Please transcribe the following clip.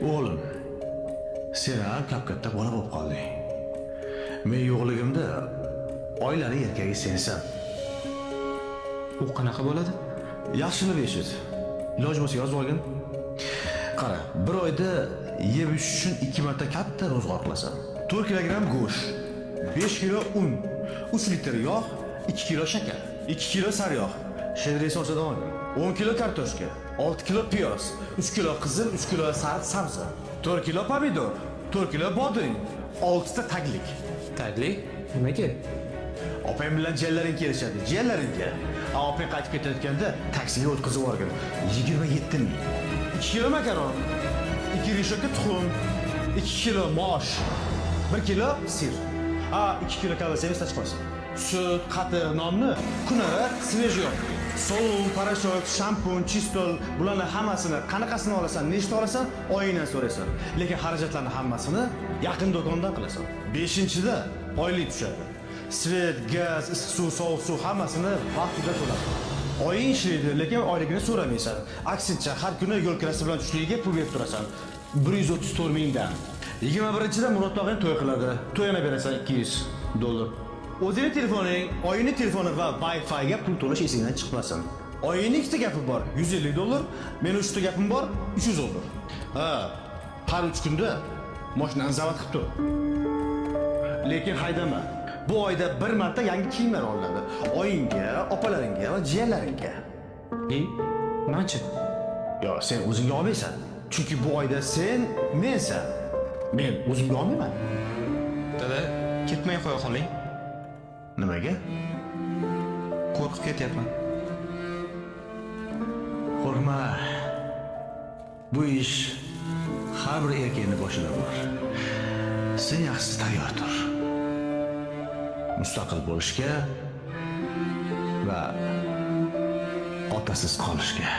O'g'lim, sen ham kap-katta bola bo'lib qolding. Men yo'qligimda oilani erkagi sensan. U qanaqa bo'ladi? Yaxshilab eshit. Iloji bo'lsa yozib olgin. Qara, bir oyda yeb ichish uchun 2 marta katta ro'zg'or qilasan. 4 kilogramm go'sht, 5 kilo un, 3 litr yog', 2 kilo shakar, 2 kilo sariyog', shedri solsadan olgin. 10 kilo kartoshka, 6 kilo piyoz, 3 kilo qizil, 3 kilo sariq sabzi, 4 kilo pomidor, 4 kilo bodring, 6 ta taglik. Taglik? Nimaga? Opang bilan jiyanlaring kelishadi. Jiyanlaringga. A opang qaytib ketayotganda taksiga o'tkazib yuborgin. 27 ming. 2 kilo makaron, 2 rishokka tuxum, 2 kilo mosh, 1 kilo sir. A 2 kilo kolbasa esda qolsin. Sut, qatiq, nonni kunora свежий olib kel. Sovun, порошок, shampun, chistol, bularni hammasini qanaqasini olasan, nechta olasan, oyingdan so'raysan. Lekin xarajatlarni hammasini yaqin do'kondan qilasan. 5-da oylik tushadi. Свет, gaz, issiq suv, sovuq suv hammasini vaqtida to'lab. Oying ishlaydi, lekin oyligini so'ramaysan. Aksincha, har kuni yo'l kirasi bilan tushligiga pul berib turasan. 134 mingdan. 21-da Murod tog'ang to'y qiladi. To'yini berasan 200 dollar. O'zingning telefoning, oyingning telefoni va Wi-Fi'ga pul to'lash esingdan chiqmasin. Oyingning ikkita gapi bor, 150 dollar, meni uchta gapim bor, 300 dollar. Ha, har 3 kunda mashinani zavod qilib tur. Lekin haydama. Bu oyda bir marta yangi kiyimlar olinadi. Oyingga, opalaringga va jiyanlaringga. E, manchi? Yo, sen o'zingga olmaysan. Chunki bu oyda sen mensan. Men o'zimga olmayman. Dada, ketmay qo'ya qoling. Nimaga? Qo'rqib ketyapman. Qo'rqma. Bu ish har bir erkakning boshida bor. Sen yaxshisi tayyor tur. Mustaqil bo'lishga va otasiz qolishga.